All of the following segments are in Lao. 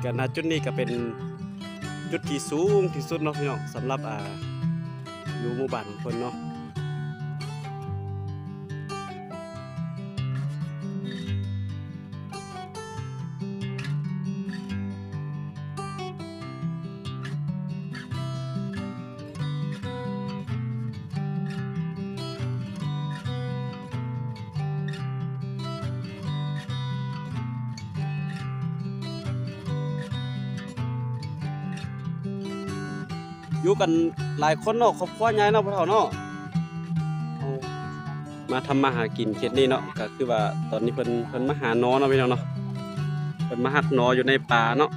ກະ ນະຈຸດນີ້ກະເປັນຈຸດທີ່ສູງທີ່ສຸດເນາະພີ່ນ້ອງ ສຳລັບ ອ່າ ຢູ່ໝູ່ບ້ານຂອງເພິ່ນເນາະ. ຢູ່ກັນຫຼາຍຄົນເນາະ ຄອບຄົວໃຫຍ່ເນາະ ພໍ່ເຖົ້າເນາະ. ເອົາ ມາທຳມາຫາກິນເຂດນີ້ເນາະ ກະຄືວ່າຕອນນີ້ເພິ່ນ ເພິ່ນມາຫາໜໍເນາະ ພີ່ນ້ອງເນາະ ເພິ່ນມາຮັກໜໍຢູ່ໃນປ່າເນາະ.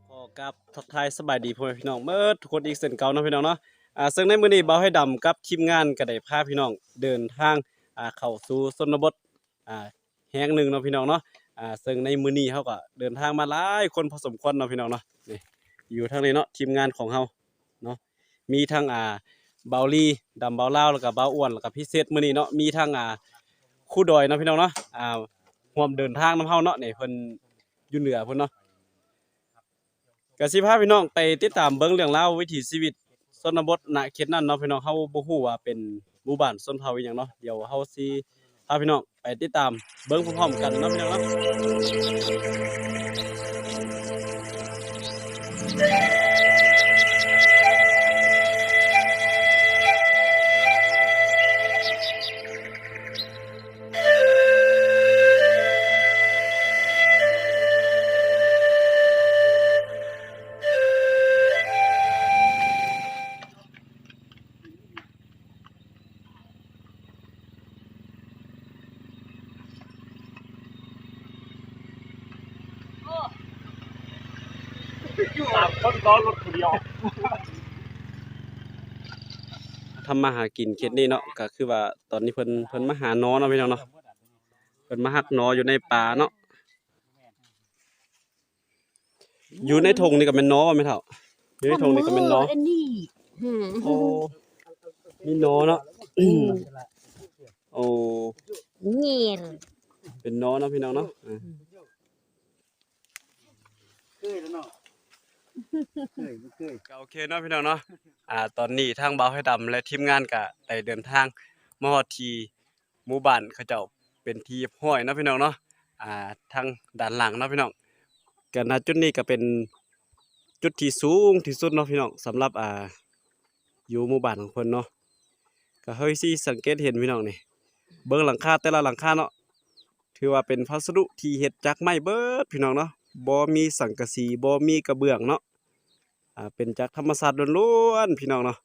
ຂໍກາບທັກທາຍສະບາຍດີພໍ່ແມ່ພີ່ນ້ອງເໝິດທຸກຄົນອີກເຊັ່ນເກົ່າເນາະ ພີ່ນ້ອງເນາະ. ອ່າ ເຊິ່ງໃນມື້ນີ້ບ່າວໄຮດຳກັບທີມງານກະໄດ້ພາພີ່ນ້ອງເດີນທາງ ອ່າ ເຂົ້າສູ່ຊົນນະບົດ ອ່າ ແຫ່ງໜຶ່ງເນາະ ພີ່ນ້ອງເນາະ. ອ່າ ເຊິ່ງໃນມື້ນີ້ເຮົາກະເດີນທາງມາຫຼາຍຄົນພໍສົມຄວນເນາະ ພີ່ນ້ອງເນາະ. ນີ້ ຢູ່ທາງນີ້ເນາະ ທີມງານຂອງເຮົາເນາະ ມີທັງ ອ່າ ບ່າວລີ ດຳ ບ່າວລາວ ແລ້ວກະບ່າວອ້ວນ ແລ້ວກະພິເສດມື້ນີ້ເນາະ ມີທັງ ອ່າ ຄູດອຍເນາະ ພີ່ນ້ອງເນາະ ອ່າ ຮ່ວມເດີນທາງນຳເຮົາເນາະ. ນີ້ເພິ່ນຢູ່ເໜືອພຸ້ນເນາະ. ກະຊິພາພີ່ນ້ອງໄປຕິດຕາມເບິ່ງເລື່ອງລາວວິຖີຊີວິດຊົນນະບົດ ນະເຂດນັ້ນເນາະ ພີ່ນ້ອງ. ເຮົາບໍ່ຮູ້ວ່າເປັນໝູ່ບ້ານຊົນເຜົ່າອີ່ຫຍັງເນາະ. ດຽວເຮົາຊິພາພີ່ນ້ອງໄປຕິດຕາມເບິ່ງພ້ອມໆກັນເນາະ ພີ່ນ້ອງເນາະ. ສາມຄົນກໍລົດຜູ້ດຽວ ທຳມາຫາກິນເຂດນີ້ເນາະ ກະຄືວ່າຕອນນີ້ເພິ່ນ ເພິ່ນມາຫາໜໍເນາະ ພີ່ນ້ອງເນາະ. ເພິ່ນມາຮັກໜໍຢູ່ໃນປ່າເນາະ. ຢູ່ໃນທົ່ງນີ້ກະແມ່ນໜໍບໍ່ແມ່ເຖົ້າ? ຢູ່ໃນທົ່ງນີ້ກະແມ່ນໜໍ. ອັນນີ້ ໂອ້ ມີໜໍເນາະ. ໂອ້ ເປັນໜໍເນາະ ພີ່ນ້ອງເນາະ. ເຄີຍແລ້ວເນາະ ເຄີຍ ບໍ່ເຄີຍ ກະໂອເຄເນາະ ພີ່ນ້ອງເນາະ. ອ່າ ຕອນນີ້ທາງບ່າວໄຮດຳ ແລະ ທີມງານກະໄດ້ເດີນທາງມາຮອດທີ່ ໝູ່ບ້ານເຂົາເຈົ້າເປັນທີ່ຮຽບຮ້ອຍເນາະ ພີ່ນ້ອງເນາະ. ອ່າ ທາງດ້ານຫຼັງເນາະ ພີ່ນ້ອງ ກະ ນະຈຸດນີ້ກະເປັນຈຸດທີ່ສູງທີ່ສຸດເນາະ ພີ່ນ້ອງ ສຳລັບ ອ່າ ຢູ່ໝູ່ບ້ານຂອງເພິ່ນເນາະ. ກະເຮົາຊິສັງເກດເຫັນ ພີ່ນ້ອງ ນີ້ ເບິ່ງຫຼັງຄາແຕ່ລະຫຼັງຄາເນາະ ຖືວ່າເປັນພັດສະດຸທີ່ເຮັດຈາກໄມ້ເບີດ ພີ່ນ້ອງເນາະ. ບໍ່ມີສັງກະສີ ບໍ່ມີກະເບື້ອງເນາະ. ອ່າ ເປັນຈາກທຳມະຊາດລ້ວນໆ ພີ່ນ້ອງເນາະ.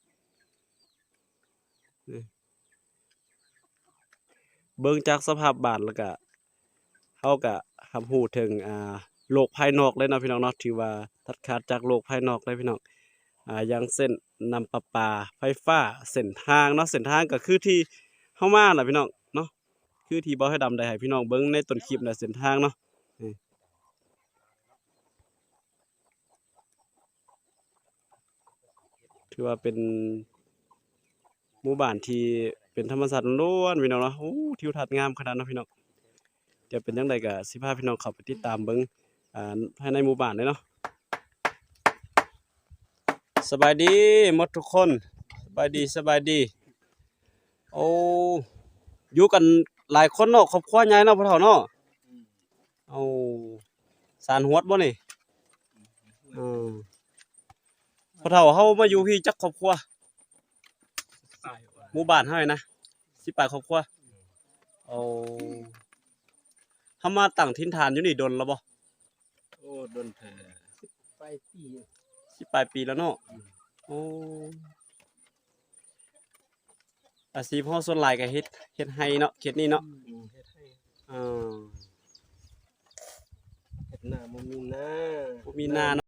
ເບິ່ງຈາກສະພາບບ້ານແລ້ວກະ ເຮົາກະຮັບຮູ້ເຖິງ ອ່າ ໂລກພາຍນອກເລີຍເນາະ ພີ່ນ້ອງເນາະ. ຖືວ່າຕັດຂາດຈາກໂລກພາຍນອກເລີຍ ພີ່ນ້ອງ. ອ່າ ຢ່າງເຊັ່ນ ນ້ຳປະປາ ໄຟຟ້າ ເສັ້ນທາງເນາະ. ເສັ້ນທາງກະຄືທີ່ເຮົາມາລະ ພີ່ນ້ອງເນາະ ຄືທີ່ບ່າວໄຮດຳໄດ້ໃຫ້ພີ່ນ້ອງເບິ່ງໃນຕົ້ນຄລິບນະ ເສັ້ນທາງເນາະ. ຖືວ່າເປັນໝູ່ບ້ານທີ່ເປັນທຳມະຊາດລ້ວນໆ ພີ່ນ້ອງເນາະ. ໂອ້ ທິວທັດງາມຂະໜາດເນາະ ພີ່ນ້ອງ. ຈະເປັນຈັ່ງໃດກະຊິພາພີ່ນ້ອງເຂົ້າໄປຕິດຕາມເບິ່ງ ອ່າ ພາຍໃນໝູ່ບ້ານເລີຍເນາະ. ສະບາຍດີໝົດທຸກຄົນ ສະບາຍດີ ສະບາຍດີ. ໂອ້ ຢູ່ກັນຫຼາຍຄົນເນາະ ຄອບຄົວໃຫຍ່ເນາະ ພໍ່ເຖົ້າເນາະ. ເອົາ ສານຫວດບໍ່ນີ້? ເອີ ພໍ່ເຖົ້າ ເຮົາມາຢູ່ພີ້ຈັກຄອບຄົວ? ໝູ່ບ້ານເຮົານີ້ນະ ສິບປາຍຄອບຄົວ. ໂອ້ ເຮົາມາຕັ້ງຖິ່ນຖານຢູ່ນີ້ດົນແລ້ວບໍ່? ໂອ້ ດົນເຕີບ ສິບປາຍປີ ສິ ສິບປາຍປີແລ້ວເນາະ. ອືມ ໂອ້ ອາຊີບເຮົາສ່ວນຫຼາຍກໍເຮັດ ເຮັດໄຮ່ເນາະ ເຂດນີ້ເນາະ. ອືມ ເຮັດໄຮ່ ເອີ ເຮັດນາ ບໍ່ມີນາ ບໍ່ມີນາເນາະ.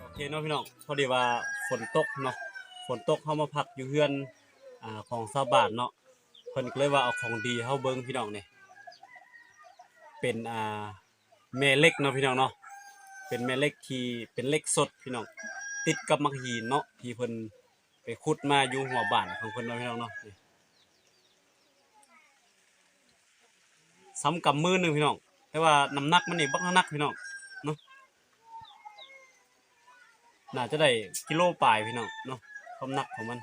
ໂອເຄເນາະພີ່ນ້ອງ ພໍດີວ່າຝົນຕົກເນາະ ຝົນຕົກ ເຮົາມາພັກຢູ່ເຮືອນ ອ່າ ຂອງຊາວບ້ານເນາະ ເພິ່ນກໍເລີຍວ່າເອົາຂອງດີໃຫ້ເຮົາເບິ່ງພີ່ນ້ອງນີ້ ເປັນ ອ່າ ແມ່ເຫຼັກເນາະພີ່ນ້ອງເນາະ ເປັນແມ່ເຫຼັກທີ່ເປັນເຫຼັກສົດພີ່ນ້ອງ ຕິດກັບໝາກຫີນເນາະ ທີ່ເພິ່ນໄປຂຸດມາຢູ່ຫົວບ້ານຂອງເພິ່ນເນາະພີ່ນ້ອງເນາະ ນີ້ ສ່ຳກຳມືໜຶ່ງພີ່ນ້ອງ ແຕ່ວ່ານ້ຳໜັກມັນນີ້ບັກໜັກພີ່ນ້ອງເນາະ ໜ້າຈະໄດ້ກິໂລປາຍພີ່ນ້ອງເນາະ ຄວາມໜັກຂອງມັນ.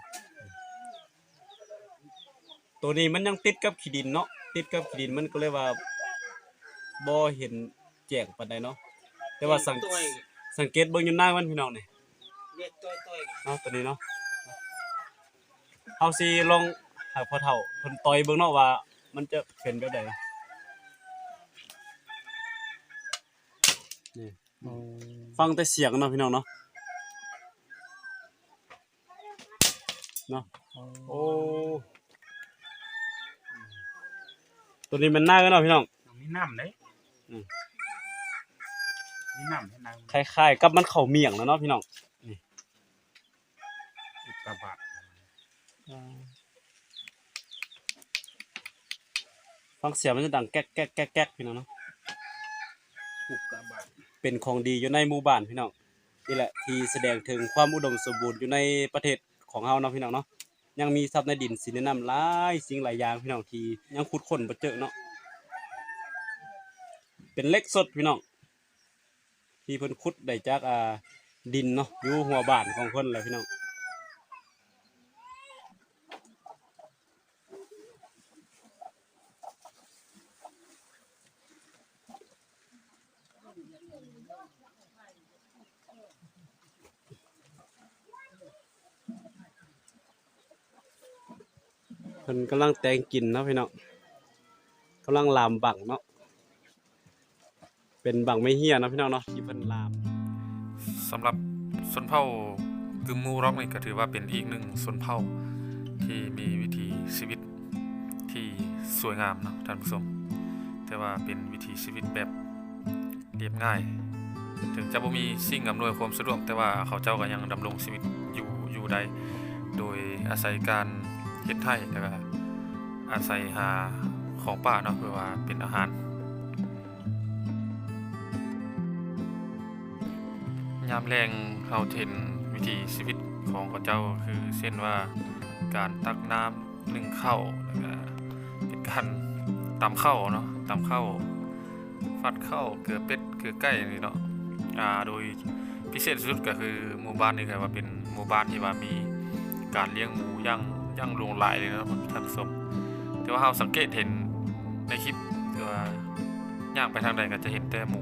ໂຕນີ້ມັນຍັງຕິດກັບຂີ້ດິນເນາະ ຕິດກັບຂີ້ດິນມັນກໍເລີຍວ່າບໍ່ເຫັນແຈ້ງປານໃດເນາະ ແຕ່ວ່າສັງ ສັງເກດເບິ່ງຢູ່ນາມັນພີ່ນ້ອງນີ້ ເນາະ ໂຕນີ້ເນາະ. ເຮົາຊິລອງໃຫ້ພໍ່ເຖົ້າເພິ່ນຕ່ອຍເບິ່ງເນາະ ວ່າມັນຈະເປັນແບບໃດ. ນີ້ ອໍ ຟັງແຕ່ສຽງເນາະ ພີ່ນ້ອງເນາະ. ເນາະ ອໍ ໂອ້ ໂຕນີ້ແມ່ນນາເນາະ ພີ່ນ້ອງ. ມີນ້ຳເດ້ ອືມ ມີນ້ຳໃຫ້ນາ ຄ້າຍໆກັບມັນເຂົ້າໝ້ຽງແລ້ວເນາະ ພີ່ນ້ອງ. ນີ້ ອຸກກາບາດ ອືມ ຟັງສຽງມັນຈະດັງແກັກໆໆໆ ພີ່ນ້ອງເນາະ. ອຸກກາບາດ ເປັນຂອງດີຢູ່ໃນໝູ່ບ້ານ ພີ່ນ້ອງ. ນີ້ແຫຼະທີ່ສະແດງເຖິງຄວາມອຸດົມສົມບູນຢູ່ໃນປະເທດຂອງເຮົາເນາະ ພີ່ນ້ອງເນາະ. ຍັງມີຊັບໃນດິນສິນໃນນ້ຳຫຼາຍສິ່ງຫຼາຍຢ່າງ ພີ່ນ້ອງ ທີ່ຍັງຂຸດຄົ້ນບໍ່ເຈີເນາະ. ເປັນເຫຼັກສົດ ພີ່ນ້ອງ ທີ່ເພິ່ນຂຸດໄດ້ຈາກ ອ່າ ດິນເນາະ ຢູ່ຫົວບ້ານຂອງເພິ່ນແຫຼະ ພີ່ນ້ອງ. ເພິ່ນກຳລັງແຕ່ງກິນເນາະ ພີ່ນ້ອງ ກຳລັງລາມບັ້ງເນາະ. ເປັນບັ້ງໄມ້ເຮ້ຍເນາະ ພີ່ນ້ອງເນາະ ທີ່ເພິ່ນລາມ. ສຳລັບຊົນເຜົ່າກຶມມູຣ໊ອກນີ້ ກໍຖືວ່າເປັນອີກໜຶ່ງຊົນເຜົ່າທີ່ມີວິຖີຊີວິດທີ່ສວຍງາມເນາະທ່ານຜູ້ຊົມ, ແຕ່ວ່າເປັນວິຖີຊີວິດແບບລຽບງ່າຍ, ເຖິງຈະບໍ່ມີສິ່ງອຳນວຍຄວາມສະດວກ, ແຕ່ວ່າເຂົາເຈົ້າກໍຍັງດຳລົງຊີວິດຢູ່ ຢູ່ໄດ້ ໂດຍອາໄສການເຮັດໄຮ່ ແລ້ວກໍອາໄສຫາຂອງປ່າເນາະ ເພື່ອວ່າເປັນອາຫານ. ຍາມແລງເຮົາເຫັນວິຖີຊີວິດຂອງເຂົາເຈົ້າ ຄືເຊັ່ນວ່າການຕັກນ້ຳ ໜຶ້ງເຂົ້າ ແລ້ວກະເປັນການຕຳເຂົ້າເນາະ, ຕຳເຂົ້າ ຟັດເຂົ້າ ເກືອເປັດ ເກືອໄກ່ນີ້ເນາະ. ອາ ໂດຍພິເສດສຸດກໍຄືໝູ່ບ້ານນີ້ ກໍວ່າເປັນໝູ່ບ້ານທີ່ວ່າມີການລ້ຽງໝູຢ່າງ ຢ່າງຫຼວງຫຼາຍເລີຍເນາະທ່ານຜູ້ຊົມ. ແຕ່ວ່າເຮົາສັງເກດເຫັນໃນຄລິບ ຄືວ່າຍ່າງໄປທາງໃດກໍຈະເຫັນແຕ່ໝູ.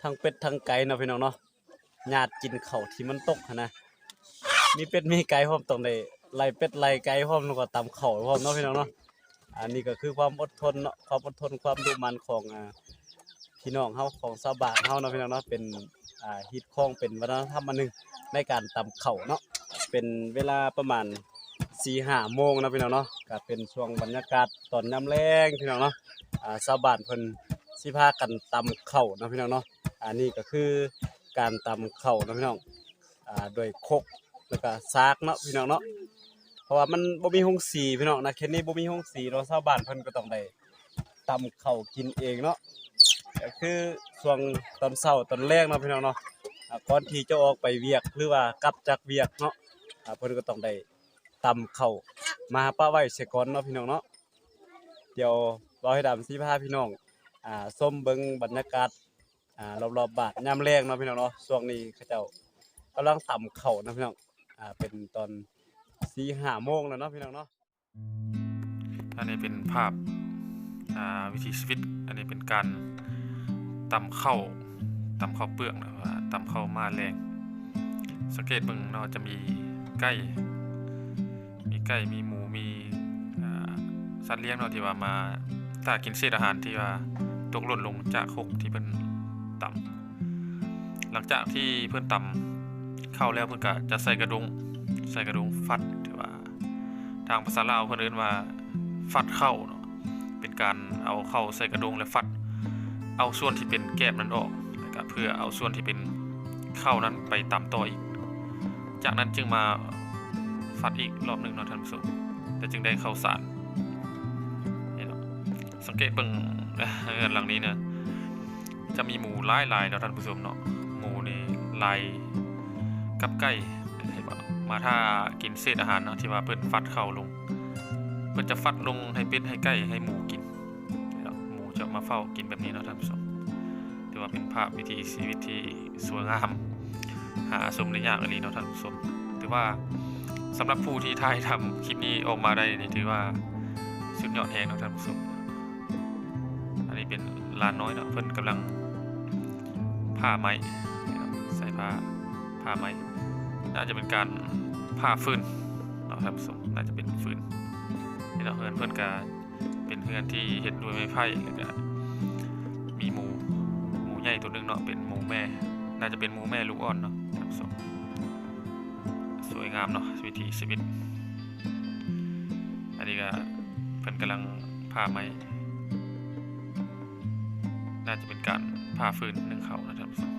ທັງເປັດທັງໄກ່ເນາະ ພີ່ນ້ອງເນາະ. ຍາດກິນເຂົ້າທີ່ມັນຕົກຫັ້ນນະ, ມີເປັດມີໄກ່ພ້ອມ ຕ້ອງໄດ້ໄລ່ເປັດໄລ່ໄກ່ພ້ອມ ແລ້ວກໍຕຳເຂົ້າພ້ອມເນາະ ພີ່ນ້ອງເນາະ. ອັນນີ້ກໍຄືຄວາມອົດທົນເນາະ, ຄວາມອົດທົນ ຄວາມດຸໝັ່ນຂອງ ອາ ພີ່ນ້ອງເຮົາ ຂອງຊາວບ້ານເຮົາເນາະ ພີ່ນ້ອງເນາະ. ເປັນ ອາ ຮີດຄອງ ເປັນວັດທະນະທຳອັນໜຶ່ງໃນການຕຳເຂົ້າເນາະ. ເປັນເວລາປະມານສີ່ຫ້າໂມງເນາະ ພີ່ນ້ອງເນາະ, ກໍເປັນຊ່ວງບັນຍາກາດຕອນຍາມແລງ ພີ່ນ້ອງເນາະ. ອາ ຊາວບ້ານເພິ່ນຊິພາກັນຕຳເຂົ້າເນາະ ພີ່ນ້ອງເນາະ. ອັນນີ້ກໍຄື ການຕຳເຂົ້າເນາະ ພີ່ນ້ອງ ອາ ດ້ວຍຄົກ ແລ້ວກະສາກເນາະ ພີ່ນ້ອງເນາະ. ເພາະວ່າມັນບໍ່ມີໂຮງສີ ພີ່ນ້ອງນະ, ເຂດນີ້ບໍ່ມີໂຮງສີເນາະ, ຊາວບ້ານເພິ່ນກໍຕ້ອງໄດ້ຕຳເຂົ້າກິນເອງເນາະ. ກໍຄືຊ່ວງຕອນເຊົ້າຕອນແລງເນາະ ພີ່ນ້ອງເນາະ, ອາ ກ່ອນທີ່ຈະອອກໄປວຽກ ຫຼືວ່າກັບຈາກວຽກເນາະ, ອາ ເພິ່ນກໍຕ້ອງໄດ້ຕຳເຂົ້າມາປະໄວ້ເສຍກ່ອນເນາະ ພີ່ນ້ອງເນາະ. ດຽວບ່າວໄພດຳຊິພາພີ່ນ້ອງ ອາ ຊົມເບິ່ງບັນຍາກາດ ອາ ລອບໆບ້ານຍາມແລງເນາະ ພີ່ນ້ອງເນາະ. ຊ່ວງນີ້ເຂົາເຈົ້າກຳລັງຕຳເຂົ້າເນາະ ພີ່ນ້ອງ, ອາ ເປັນຕອນສີ່ຫ້າໂມງແລ້ວເນາະ ພີ່ນ້ອງເນາະ. ອັນນີ້ເປັນພາບ ອາ ວິຖີຊີວິດ, ອັນນີ້ເປັນການຕຳເຂົ້າ ຕຳເຂົ້າເປືອກ ຫຼືວ່າຕຳເຂົ້າມ້າແລງ. ສັງເກດເບິ່ງເນາະ ຈະມີໄກ່ ມີໄກ່ ມີໝູ ມີ ອາ ສັດລ້ຽງເນາະ ທີ່ວ່າມາຖ້າກິນເສດອາຫານທີ່ວ່າຕົກຫຼົ່ນລົງຈາກຄົກທີ່ເພິ່ນຕຳ. ຫຼັງຈາກທີ່ເພິ່ນຕຳເຂົ້າແລ້ວ ເພິ່ນກະຈະໃສ່ກະດ້ງ ໃສ່ກະດ້ງຟັດ ທີ່ວ່າທາງພາສາລາວເພິ່ນເອີ້ນວ່າຟັດເຂົ້າເນາະ, ເປັນການເອົາເຂົ້າໃສ່ກະດ້ງແລ້ວຟັດ ເອົາສ່ວນທີ່ເປັນແກບນັ້ນອອກ ແລ້ວກະເພື່ອເອົາສ່ວນທີ່ເປັນເຂົ້ານັ້ນໄປຕຳຕໍ່ອີກ. ຈາກນັ້ນຈຶ່ງມາຟັດອີກລອບໜຶ່ງເນາະທ່ານຜູ້ຊົມ, ແລ້ວຈຶ່ງໄດ້ເຂົ້າສານ. ເຫັນເນາະ, ສັງເກດເບິ່ງເຮືອນຫຼັງນີ້ນະ ຈະມີໝູຫຼາຍໆເນາະທ່ານຜູ້ຊົມເນາະ. ໝູນີ້ຫຼາຍກັບໄກ່ ເຫັນບໍ່? ມາຖ້າກິນເສດອາຫານເນາະ ທີ່ວ່າເພິ່ນຟັດເຂົ້າລົງ. ເພິ່ນຈະຟັກລົງໃຫ້ເປັດ ໃຫ້ໄກ່ ໃຫ້ໝູກິນເນາະ. ໝູຈະມາເຝົ້າກິນແບບນີ້ເນາະທ່ານຜູ້ຊົມ. ຖືວ່າເປັນພາບວິຖີຊີວິດທີ່ສວຍງາມ ຫາຊົມໄດ້ຍາກອີ່ຫຼີເນາະທ່ານຜູ້ຊົມ. ຖືວ່າສຳລັບຜູ້ທີ່ຖ່າຍທຳຄລິບນີ້ອອກມາໄດ້ນີ້ ຖືວ່າສຸດຍອດແຮງເນາະທ່ານຜູ້ຊົມ. ອັນນີ້ເປັນຫຼານນ້ອຍເນາະ ເພິ່ນກຳລັງຜ່າໄມ້ເນາະ ໃສ່ຜ່າ ຜ່າໄມ້ ໜ້າຈະເປັນການຜ່າຟືນເນາະທ່ານຜູ້ຊົມ. ໜ້າຈະເປັນຟືນເນາະ. ເຮືອນເພິ່ນກະເປັນເຮືອນທີ່ເຮັດດ້ວຍໄມ້ໄຜ່ ແລ້ວກະມີໝູ ໝູໃຫຍ່ໂຕໜຶ່ງເນາະ ເປັນໝູແມ່ ໜ້າຈະເປັນໝູແມ່ລູກອ່ອນເນາະທ່ານຜູ້ຊົມ. ສວຍງາມເນາະ ວິຖີຊີວິດ. ອັນນີ້ກະເພິ່ນກຳລັງຜ່າໄມ້ ໜ້າຈະເປັນການຜ່າຟືນໜຶ້ງເຂົ້ານະທ່ານຜູ້ຊົມ.